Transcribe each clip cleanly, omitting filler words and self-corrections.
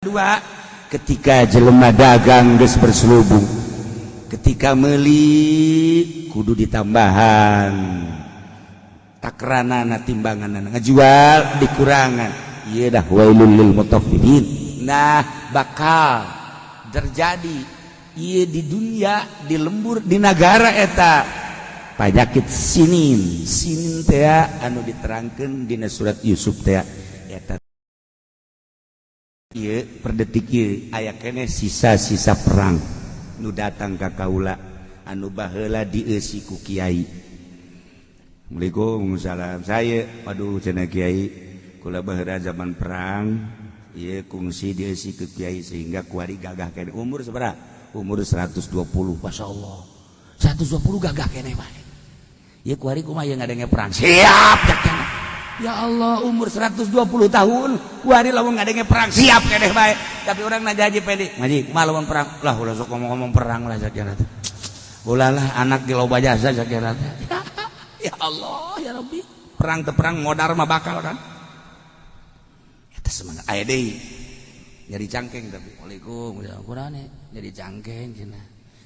Kedua, ketika jelema dagang geus berselubung, ketika meuli kudu ditambahan takranana, timbangan, ngajual dikurangan. Iya dah, wailul lil mutaffifin. Nah, bakal terjadi iya di dunia, di lembur, di negara eta penyakit sinin. Sinin teh anu diterangkan dina surat Yusuf teh eta. Ieu per detik ieu aya keneh sisa-sisa perang nu datang ka kaula anu baheula dieusi ku kiai. "Assalamualaikum." "Salam." "Saya, aduh," cenah, "kiai, kula baheula zaman perang ieu kungsi dieusi ku kiai sehingga kuari gagah keneh." Umur sabaraha? Umur 120. Masya Allah, 120 gagah keneh bae. Ieu kuari kumaha ieu ngadenge perang siap cak. Ya Allah, umur 120 tahun kuari lamun ngadenge perang siap keneh bae. Tapi orang nanya Haji Pedi, "Ngaji, kumaha lamun perang?" "Lah, ulah sok ngomong-ngomong perang lah," sakira teh. "Ulah lah, anak di loba jasa," sakira teh. Ya Allah, ya Rabbi. Perang teu perang, modar mah bakal kan. Eta semangat aya deui. Nyeri cangkeng tapi. "Waalaikum." "Kurane nyeri cangkeng," cenah.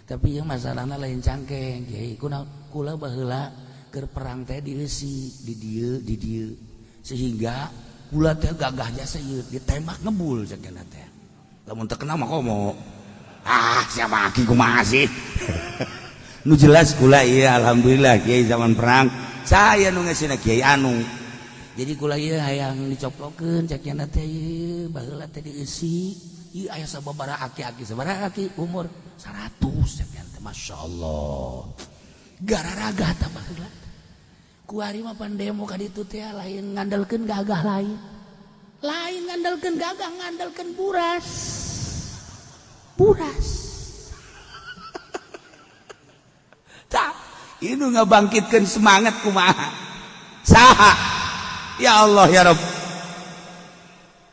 "Tapi ieu masalahna lain cangkeng, Kiai." "Kunaon?" "Kula baheula keur perang teh dieusi di dieu, di dieu, sehingga kula teh gagah jasa ieu, ditembak ngebul," cenah teh. "Lamun teu kena mah komo." Ah, siapa aki, kumaha sih? "Nu jelas kula ieu alhamdulillah, Kiai, zaman perang saya nu ngesina Kiai anu. Jadi kula ieu hayang dicoplokeun," cek nya teh. "Ieu baheula teh dieusi ieu aya sababaraha aki-aki." "Sabaraha aki?" "Umur 100," cek nya teh. Masya Allah, gararaga tah baheula. Kuari mah pan demo ka ditu teh lain ngandalkeun gagah, lain lain ngandalkeun gagah, ngandalkeun buras buras. Tak ini ngabangkitkan semangat kumaha, saha? Ya Allah, ya Rabb.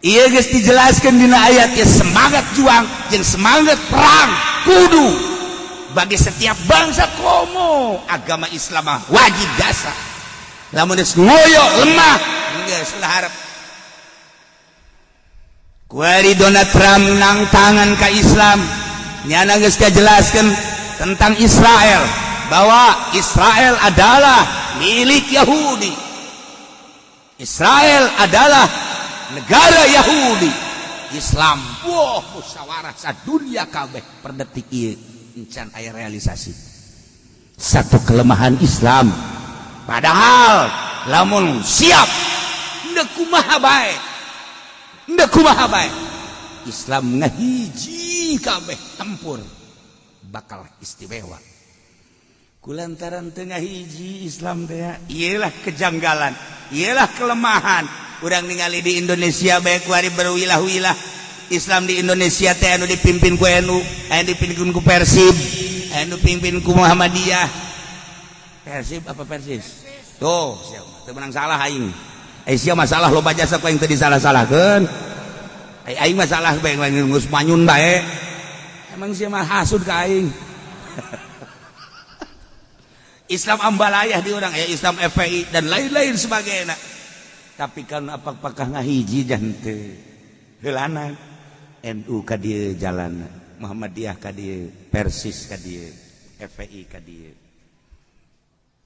Iya, geus dijelaskan dina ayat ya, semangat juang jeung semangat perang kudu bagi setiap bangsa, komo agama Islam mah wajib dasar. Lamun geus ngoyo, lemah, geus lah harap. Kuari Donald Trump nang tangan ka Islam, nyana geus kajelaskeun tentang Israel, bahwa Israel adalah milik Yahudi, Israel adalah negara Yahudi. Islam, wah, musyawarah sadunia kabeh, per detik ieu encan aya realisasi. Satu kelemahan Islam, padahal lamun siap, ndek kumaha bae, ndek kumaha bae, Islam ngahiji kabeh tempur bakal istimewa. Kulantaran tengah hiji Islam teh, iyalah kejanggalan, iyalah kelemahan. Urang ningali di Indonesia bae kuari berwilah-wilah Islam di Indonesia teh, anu dipimpin ku NU, anu dipimpin ku Persib, anu dipimpin ku Muhammadiyah. Persib apa Persis tuh, siapa teu menang salah aing. Eh, sia masalah loba jasa ku aing teu disalah-salahkeun. Eh, aing masalah bae geus manyun bae. Emang sia mah hasud ka aing. Islam ambalayah di orang ya, Islam FPI dan lain-lain sebagainya. Tapi kan apakah ngahiji jante heulana? NU ka dieu jalan, Muhammadiyah ka dieu, Persis ka dieu, FPI ka dieu,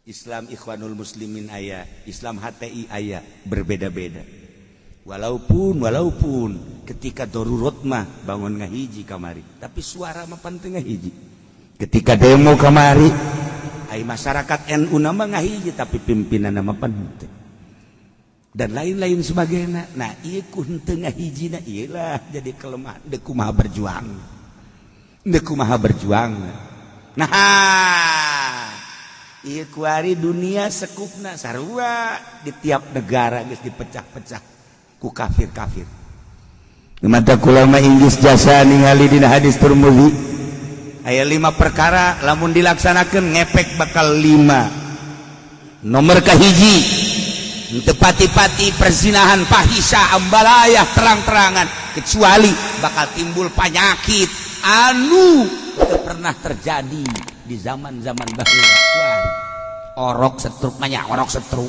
Islam Ikhwanul Muslimin aya, Islam HTI aya, berbeda-beda. Walaupun walaupun ketika darurat mah bangun ngahiji kamari, tapi suara mah pan teu ngahiji. Ketika demo kamari ai masyarakat NU nama ngahiji, tapi pimpinan nama penting dan lain-lain sebagainya. Nah, ieu ku henteu ngahijina, iyalah jadi kelemahan. Deuk kumaha berjuang, deuk kumaha berjuang? Nah, ieu kuari dunia sekupna sarua di tiap negara geus dipecah-pecah ku kafir-kafir. Mata kula mah Inggris jasa ningali dina hadis Tirmizi aya lima perkara, lamun dilaksanakan ngepek bakal lima. Nomor kahiji, teu pati-pati perzinahan, fahisah, ambalayah terang-terangan, kecuali bakal timbul penyakit anu teu pernah terjadi di zaman-zaman baheula. Orok setruk nanya, orok setruk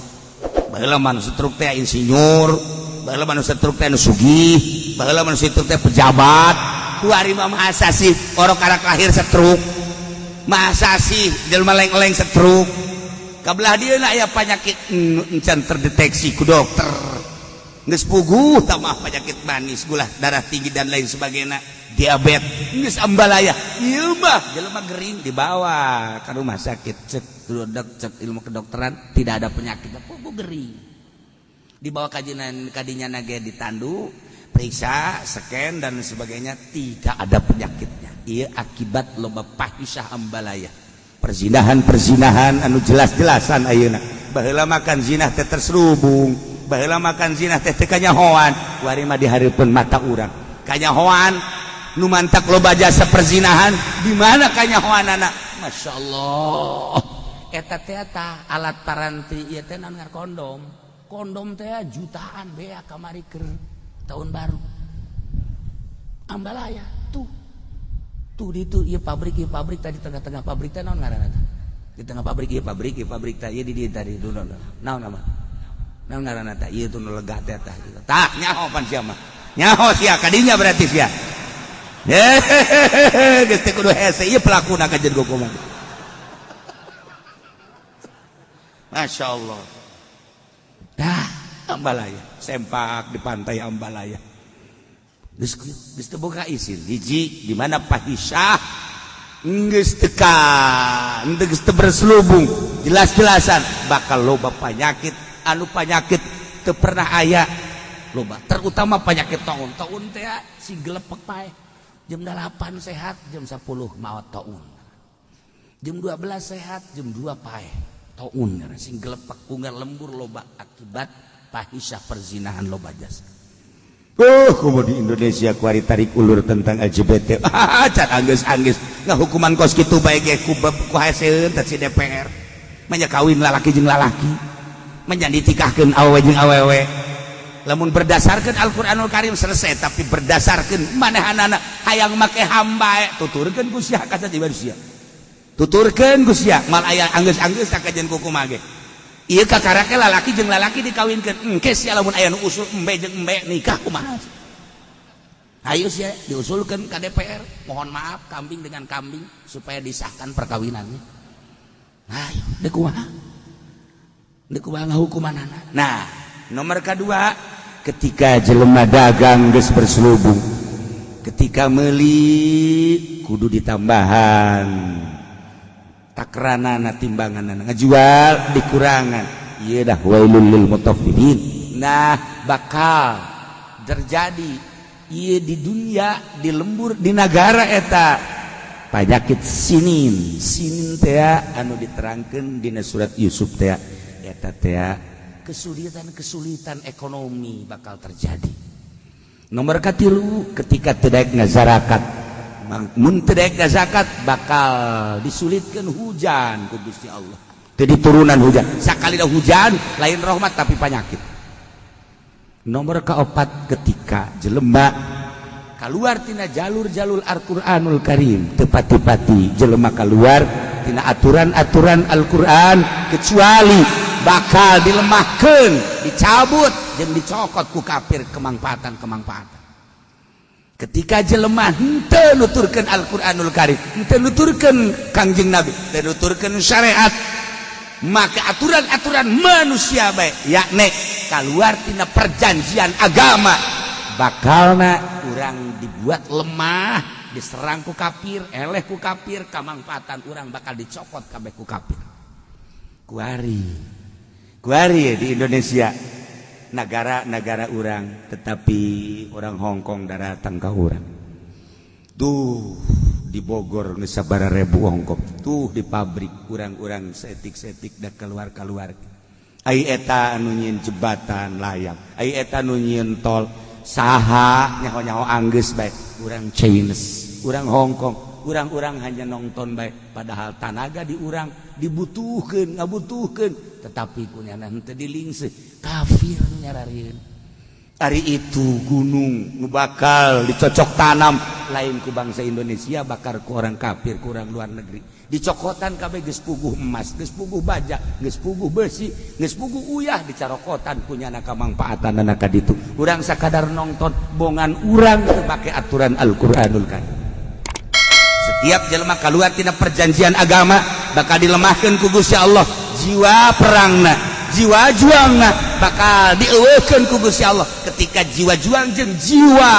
baheula mah, setruk teh insinyur baheula mah, setruk teh anu sugih. Baheula mun sitruk teh pejabat. Kuari mah masa sih orang karak lahir setruk, masa sih jelema leng-leng setruk. Kabelah dia aya penyakit encan terdeteksi ku dokter, geus puguh tamah penyakit manis, gula darah tinggi, dan lain sebagainya, diabetes geus ambalaya. Ieu mah jelema gering dibawa ke rumah sakit, cek dok, cek ilmu kedokteran tidak ada penyakit, puguh gering. Dibawa kajian kadinya nage, ditandu, periksa, scan, dan sebagainya, tidak ada penyakitnya. Iya, akibat loba fahisyah, ambalaya, perzinahan, perzinahan anu jelas-jelasan ayeuna. Baheula makan zinah teh terselubung, baheula makan zinah teh teu kanyahoan, kuari mah di hareupeun mata urang kanyahoan. Nu mantak loba jasa perzinahan di mana kanyahoanana. Masya Allah, eta teh alat paranti ieu teh naon, kondom. Kondom teh jutaan bea kamari keur tahun baru. Ambalaya tuh, tuh di itu ieu pabrik, ieu pabrik tadi, tengah-tengah pabrik teh naon ngaranna? Di tengah pabrik ieu, pabrik ieu, pabrik teh ieu di dieu tadi dulu naon nama, naon ngaranna teh ieu tuh, nu legah teh tah. Tah, nyaho pan sia mah, nyaho sia kadinya berarti sia. Hehehe, geus teh kudu hese ieu pelakuna kajeun kumaha. Masya Allah. Dah, ambalaya sempak di pantai ambalaya. Geus geus teu boga isin. Hiji di mana fahisyah geus teka, geus teu berselubung, jelas-jelasan, bakal loba penyakit anu penyakit teu pernah aya loba, terutama penyakit taun. Taun teh si gelepek pae. Jam 8 sehat, jam 10 maot taun. Jam 12 sehat, jam 2 pae taun. Sing gelepek, unggal lembur loba akibat fahisyah, perzinahan loba jasa. Oh, komo di Indonesia kuari tarik ulur tentang LGBT. Ah, can anggeus-anggeus ngahukuman kos kitu bae ge ku ku haseun teh si DPR. Manya kawin lalaki jeung lalaki. Manya ditikahkeun awewe jeung awewe. Lamun berdasarkan Al-Qur'anul Karim selesai, tapi berdasarkan manehanana hayang make HAM bae, tuturkeun ku sia ka manusia. Tuturkeun ku sia mal aya anggeus-anggeus tak kajian kumaha ge. Ieu kakarake lalaki jeung lalaki dikawinkeun. Engke sia lamun aya nu usul embe jeung embe nikah kumaha? Ayo sia diusulkeun ka DPR. Mohon maaf, kambing dengan kambing supaya disahkan perkawinannya. Ayo, deuk kumaha? Deuk kumaha ngahukumanana? Nah, nomor kedua, ketika jelema dagang geus berselubung. Ketika meuli kudu ditambahan takranana, timbangan, ngajual dikurangan, iya dah, wailul lil mutaffifin. Nah, bakal terjadi iya di dunia, di lembur, di negara eta penyakit sinin. Sinin teh anu diterangkan dina surat Yusuf teh, eta teh kesulitan-kesulitan ekonomi bakal terjadi. Nomor katilu, ketika tidak ngazarakat, mun teu daek zakat bakal disulitkan hujan ku Gusti Allah, jadi turunan hujan. Sakali dah hujan lain rahmat tapi penyakit. Nomor keempat, ketika jelema keluar tina jalur-jalur Al-Qur'anul Karim, tepati-pati jelema keluar tina aturan-aturan Al-Qur'an, kecuali bakal dilemahkan, dicabut jeung dicokot ku kafir kemangfaatan-kemangfaatan. Ketika jelema henteu nuturkeun Al-Qur'anul Karim, henteu nuturkeun Kangjeng Nabi, henteu nuturkeun syariat, maka aturan-aturan manusia baik, yakni keluar tina perjanjian agama, bakalna urang dibuat lemah, diserang ku kafir, eleh ku kafir, kamangfaatan urang bakal dicokot kabeh ku kafir. Kuari kuari di Indonesia, negara-negara urang, tetapi orang Hongkong datang ke urang tuh. Di Bogor sabaraha ribu Hongkong tuh di pabrik urang-urang, setik-setik dah keluar-keluar. Ai eta anu nyieun jembatan layang, ai eta anu nyieun tol saha? Nyaho-nyaho anggeus bae, urang Chinese, urang Hongkong. Urang-urang hanya nonton bae, padahal tanaga di urang dibutuhkan, ngabutuhkan, tetapi kunyana henteu dilingse kafir nyararieun. Ari itu gunung nu bakal dicocok tanam lain ku bangsa Indonesia, bakal ku orang kafir, ku orang luar negeri. Dicokotan kabeh, geus puguh emas, geus puguh baja, geus puguh besi, geus puguh uyah, dicarokotan punya kamangpaatan ka ditu. Urang sakadar nonton, bongan urang teu make aturan Al-Qur'anul Karim. Setiap jelema keluar tina perjanjian agama bakal dilemahkan ku Gusti Allah jiwa perangna, jiwa juangna bakal dieuweuhkeun ku Gusti Allah. Ketika jiwa juang jeung jiwa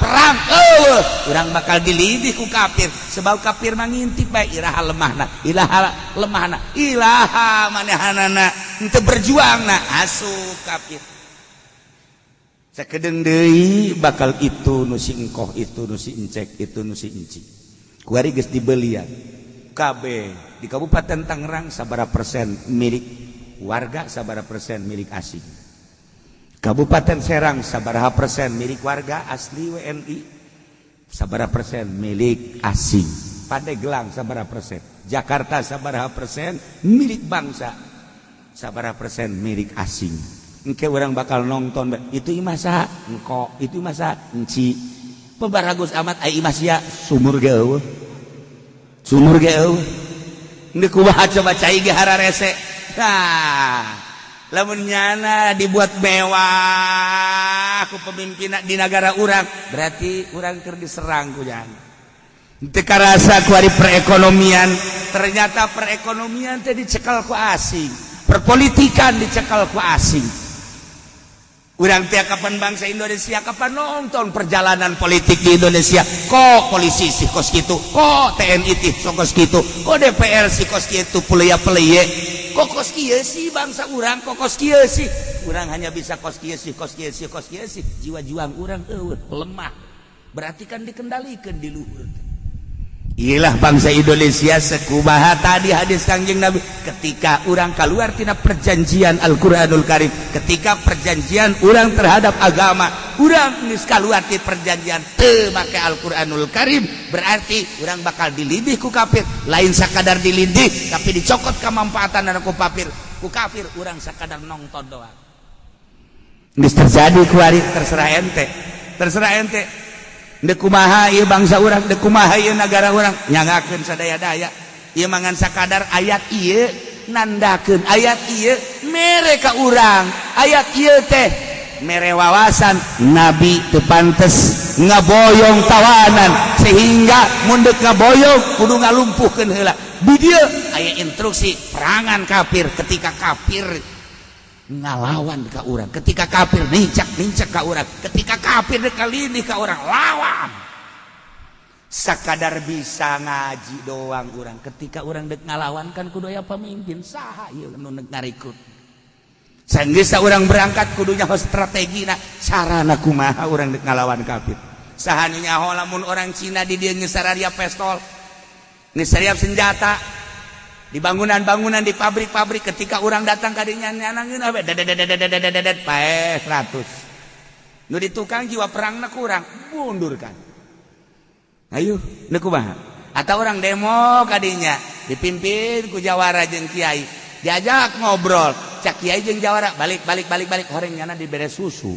perang euweuh, urang bakal dilidih ku kafir, sebab kafir mah ngintip bae iraha lemahna, iraha lemahna, iraha manehanana henteu berjuangna, asup kafir. Sakedeung deui bakal itu nu si engkoh, itu nu si encek, itu nu si enci. Kuari geus dibelian kabeh. Di Kabupaten Tangerang sabaraha persen milik warga, sabaraha persen milik asing? Kabupaten Serang sabaraha persen milik warga asli WNI, sabaraha persen milik asing? Pandeglang sabaraha persen? Jakarta sabaraha persen milik bangsa, sabaraha persen milik asing? Engke orang bakal nonton itu imah saha engko, itu imah saha enci, pebaragus amat ai imah sia. Sumur ge euweuh, sumur ge euweuh. Ndek kumaha coba cai ge hararese. Nah, lamun nyana dibuat mewah ku pemimpin di negara urang, berarti urang keur diserang ku nyana. Teu karasa ku ari perekonomian, ternyata perekonomian teh dicekal ku asing, perpolitikan dicekal ku asing. Urang teh kapan, bangsa Indonesia kapan nonton perjalanan politik di Indonesia? Kok polisi sih kos gitu, kok TNI teh kos gitu, kok DPR sih kos gitu, pelaya peleye, kok kos kieu sih bangsa urang, kok kos kieu sih? Urang hanya bisa kos kieu sih, kos kieu sih, kos kieu sih. Jiwa juang urang euweuh, lemah, berarti kan dikendalikan di luhur. Iyalah bangsa Indonesia sekumaha tadi hadis Kangjeng Nabi, ketika orang keluar tina perjanjian Al-Qur'anul Karim, ketika perjanjian orang terhadap agama, urang geus keluar ti perjanjian teu make Al-Qur'anul Karim, berarti urang bakal dilidih ku kafir. Lain sakadar dilidih, tapi dicokot kemanfaatan ku kafir, ku kafir. Urang sakadar nonton doang. Geus terjadi kuari, terserah ente, terserah ente. Dek kumaha ieu bangsa urang, dek kumaha ieu nagara urang, nyangakeun sadaya-daya. Ieu mangan sakadar ayat ieu nandakeun, ayat ieu mere ka urang, ayat ieu teh mere wawasan Nabi teu pantes ngaboyong tawanan, sehingga mun deuk ngaboyong kudu ngalumpuhkeun heula. Di dieu aya instruksi perangan kafir. Ketika kafir ngalawan ka urang, ketika kafir nincak nincak ka urang, ketika kafir dek kalindih ka urang, lawan. Sakadar bisa ngaji doang urang, ketika urang dek ngalawan kan kudu aya pemimpin. Saha ieu nu dek ngarekrut? Sanggeus urang berangkat kudu nyaho strategina, carana kumaha urang dek ngalawan kafir. Saha nu nyaho lamun orang Cina di dieu geus sararia pistol, geus senjata di bangunan-bangunan, di pabrik-pabrik? Ketika orang datang ka dinya, nyanangin apa, dedet paeh 100. Nu di tukang jiwa perangna kurang, mundur kan. Ayo, nu kumaha? Atau orang demo kadinya dipimpin ku jawara jeung kiai, diajak ngobrol, cak kiai jeung jawara, "Balik, balik, balik, balik." Horeng nyana dibere susu.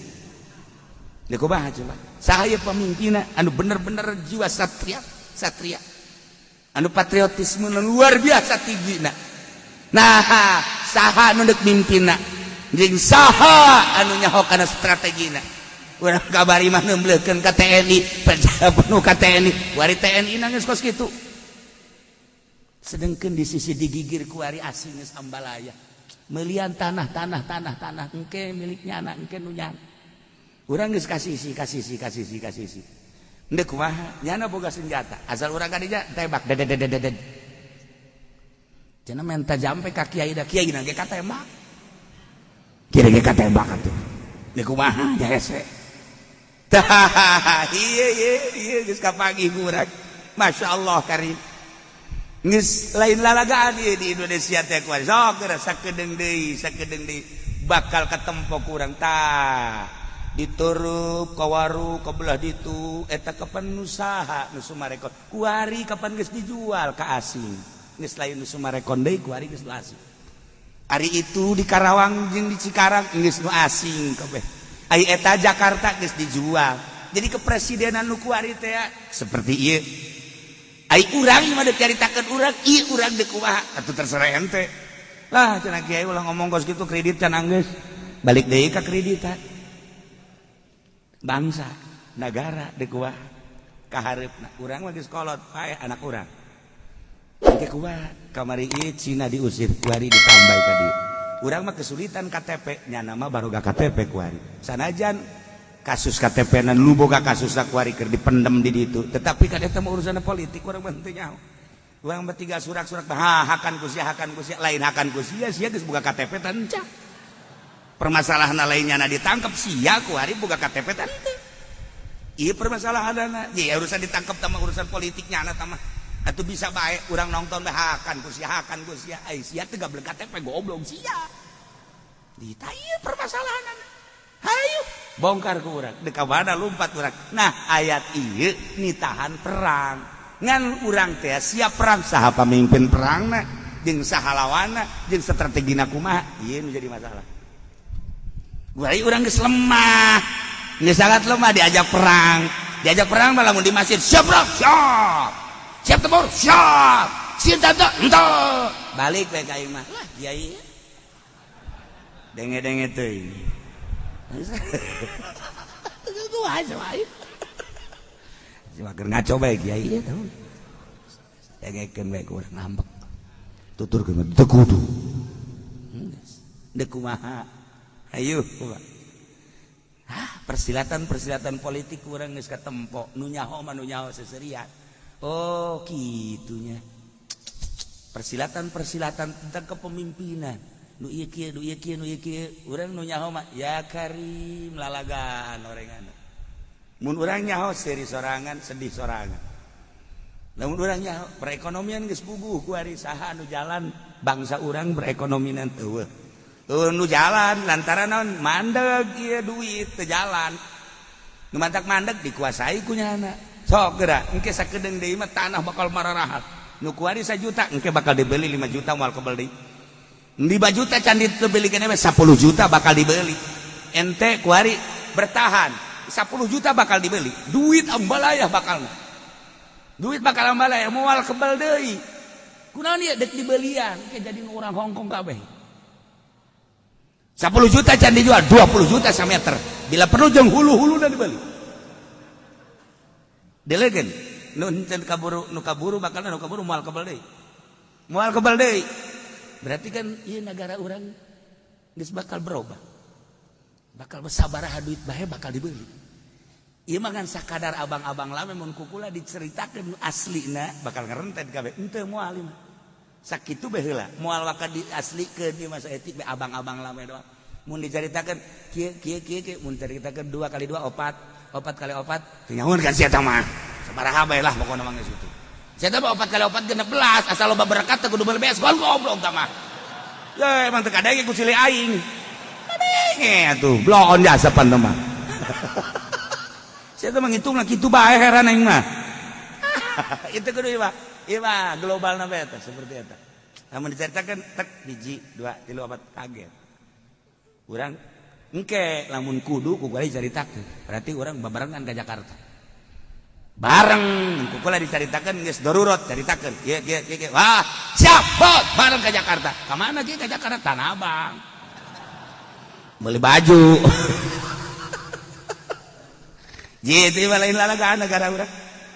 Nu kumaha coba? Saha pemimpinna anu bener-bener jiwa satria, satria anu patriotisme luar biasa tinggi? Nah, nah, saha nu deuk mimpinna jeung saha anu nyaho kana strategina? Urang kabari mah nembleukeun ka TNI, percaya penuh ka TNI. Wari TNI nangis kos kitu, sedangkan di sisi digigir ku ari asing geus ambalaya melian tanah, tanah, tanah, tanah engke miliknya anak engke nu nyana. Urang geus kasih si, kasih si, kasih si, kasih si. Ndek kumaha nyana boga senjata, asal urang kadinya tembak, dedet. Cenah minta jampe ka kiai, da kiai ge katembak, kiai ge katembak atuh. Ndek kumaha ya hese. Tah, iya iya iya, geus kapanggih urang. Masya Allah karim, geus lain lalagaan ieu di Indonesia teh. Kuari sok sakedeung deui, sakedeung deui bakal ketempo kurang. Tah, diturup kawaru ke belah ditu eta kapan nu saha nu Summarecon? Kuari kapan geus dijual ka asing, geus lain nu Summarecon deui, kuari geus nu asing. Ari itu di Karawang jeung di Cikarang geus nu asing kabeh. Ai eta Jakarta geus dijual. Jadi kepresidenan nu kuari teh seperti ieu. Ai urang mah deuk caritakeun urang, ieu urang deuk kumaha? Atuh terserah ente. Lah cenah kiai ulah ngomong kos kitu, kredit can anggeus. Balik deui ka kreditan. Bangsa, negara deuk kumaha? Kahareupna urang mah geus kolot, paeh anak urang. Engke kumaha? Kamari ieu Cina diusir, kuari ditambah ka dieu. Urang mah kesulitan KTP, nyana mah baroga KTP kuari. Sanajan kasus KTP nan lu boga kasus kuari keur dipendem di ditu, tetapi kan eta mah urusan politik, urang mah henteu nyaho. Urang mah tiga surak-surak, ha hakan ku sia, lain hakan ku sia, sia geus boga KTP tanca. Permasalahan lainnya na ditangkap sia kuari boga KTP tante. Iya, permasalahan ya urusan ditangkap sama urusan politiknya anak sama atau bisa baik orang nonton bae hakan ku sia, ai sia teu gablek KTP, goblok sia. Ditanya permasalahan, hayu bongkar ku urang, dek mana lompat urang. Nah, ayat ieu nitahan perang, ngan urang teh siap perang, saha pamimpin perangna jeung saha lawanna jeung strategina kumaha, ieu nu jadi masalah. Gua urang geus lemah, geus sangat lemah diajak perang. Diajak perang malah mun di masjid, siap perang, siap, siap tempur, siap, siap tante ente balik we ka aing mah lah. Kiai denge-denge teuing itu aja wae. Cuma keur ngaco bae kiai ieu tah. Dengekeun bae ku urang, ngambek. Tuturkeun teu kudu. Deuk kumaha? Ayo kumaha? Hah, persilatan-persilatan politik urang geus katempo. Nu nyaho mah nu nyaho seserian. Oh, kitunya. Persilatan-persilatan tentang kepemimpinan. Nu ieu kieu, nu ieu kieu, nu ieu kieu. Urang nu nyaho mah ya karim lalagan orengan. Mun urang nyaho seuri sorangan, sedih sorangan. Lamun urang nyaho perekonomian geus puguh ku ari, saha anu jalan bangsa urang perekonomian? Eueuh. Eueuh nu jalan lantaran naon? Mandeg ieu duit teu jalan. Nu mantak mandeg dikuasai ku nyana. Sok geura engke sakedeung deui mah tanah bakal mararahat. Nu kuari 1 juta engke bakal dibeli 5 juta, moal kebel deui. 5 juta can dibeli keneh 10 juta bakal dibeli. Ente kuari bertahan 10 juta bakal dibeli. Duit ambalayah bakal. Duit bakal ambalayah, moal kebel deui. Kunaon ieu dek dibelian ke jadi orang Hongkong kabeh. 10 juta can dijual 20 juta sameter. Bila perlu jeung hulu-hulu dibeli. Delegen nu henteu kaburu, nu kaburu bakal, nu kaburu moal kebel deui. Moal kebel deui. Berarti kan ieu negara urang geus bakal berubah. Bakal sabaraha duit bae bakal dibeli. Ieu mah kan sakadar abang-abang lame, mun kukula diceritakeun aslina bakal ngerentet kabeh. Henteu moal ieu mah. Sakitu bae heula, moal bakal diaslikeun ieu mah, saeutik bae, abang-abang lame doang. Mun dicaritakeun kieu kieu kieu kieu, mun caritakeun 2 kali 2 4, 4 kali 4, teu nyahoeun kan sia mah. Sabaraha bae lah pokona mah geus kitu. Sia mah 4 kali 4 16, asal loba berkat teu kudu beuli baseball, goblok tah mah. Ya emang teu kadenge ku silih aing. Kadenge atuh, bloon jasa pan mah. Sia mah ngitungna kitu bae, heran aing mah. Itu kudu ieu mah. Ieu mah global na eta seperti eta. Lamun diceritakeun tek hiji, dua, tilu, opat, kaget. Urang engke lamun kudu ku kula dicaritakeun. Berarti urang babarengan ke Jakarta. Bareng ku kula dicaritakeun, geus darurat caritakeun. Ieu kieu kieu kieu. Wah, siap, bot, bareng ke Jakarta. Ka mana kieu ke Jakarta? Tanah Abang. Beli baju. Jadi lain lalagaan negara urang.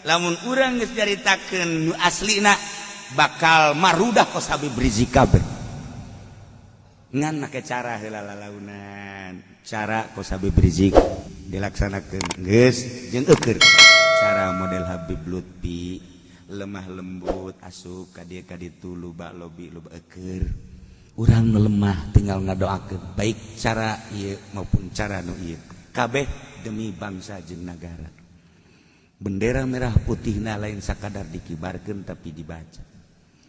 Lamun urang geus caritakeun nu aslina bakal marudah kos Habib Rizik kabeh. Ngan make cara heula lalaunan. Cara kos Habib Rizik dilaksanakeun geus jeung eukeun. Cara model Habib Lutfi lemah lembut, asup ka dieu ka ditu, loba lobi, loba eukeun. Urang nu lemah tinggal ngadoakeun, baik cara ieu maupun cara nu ieu. Kabeh demi bangsa jeung nagara. Bendera merah putihna lain sakadar dikibarkeun, tapi dibaca.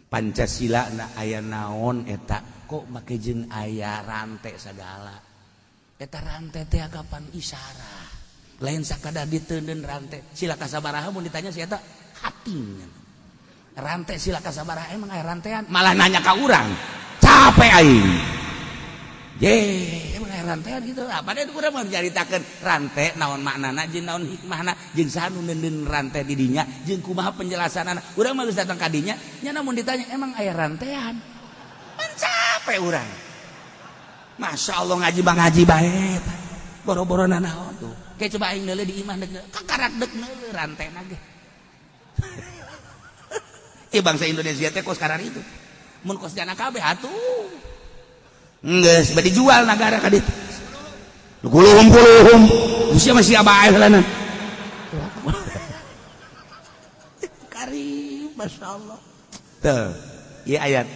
Pancasila na aya naon eta, kok make jeung aya rantai segala. Eta rantai teh kapan isyarat. Lain sakadar diteundeun rantai. Sila kasabaraha mun ditanya si eta hating. Rantai sila kasabaraha, emang aya rantean? Malah nanya ka urang. Capek aing. Ye, emang aya rantean gitu. Apa deh urang mau dicaritakeun rante naon maknana jeung naon hikmahna jeung saha nu neundeun rante di dinya jeung kumaha penjelasanana. Urang mah geus datang ka dinya, nya namun ditanya emang aya rantean. Pan capek urang. Masya Allah, ngaji bang ngaji bae. Boro-boro nanaon tuh. Kayak coba aing neuleuh di imah dek kakarak dek neuleuh rantena ge. Eh, bangsa Indonesia teh kos karar itu. Mun kos jana kabeh atuh. Geus bade dijual negara ka ditu. Kuluhum kuluhum. Usia masih bae heulana. Karim, Masya Allah. Tuh, ieu ayat.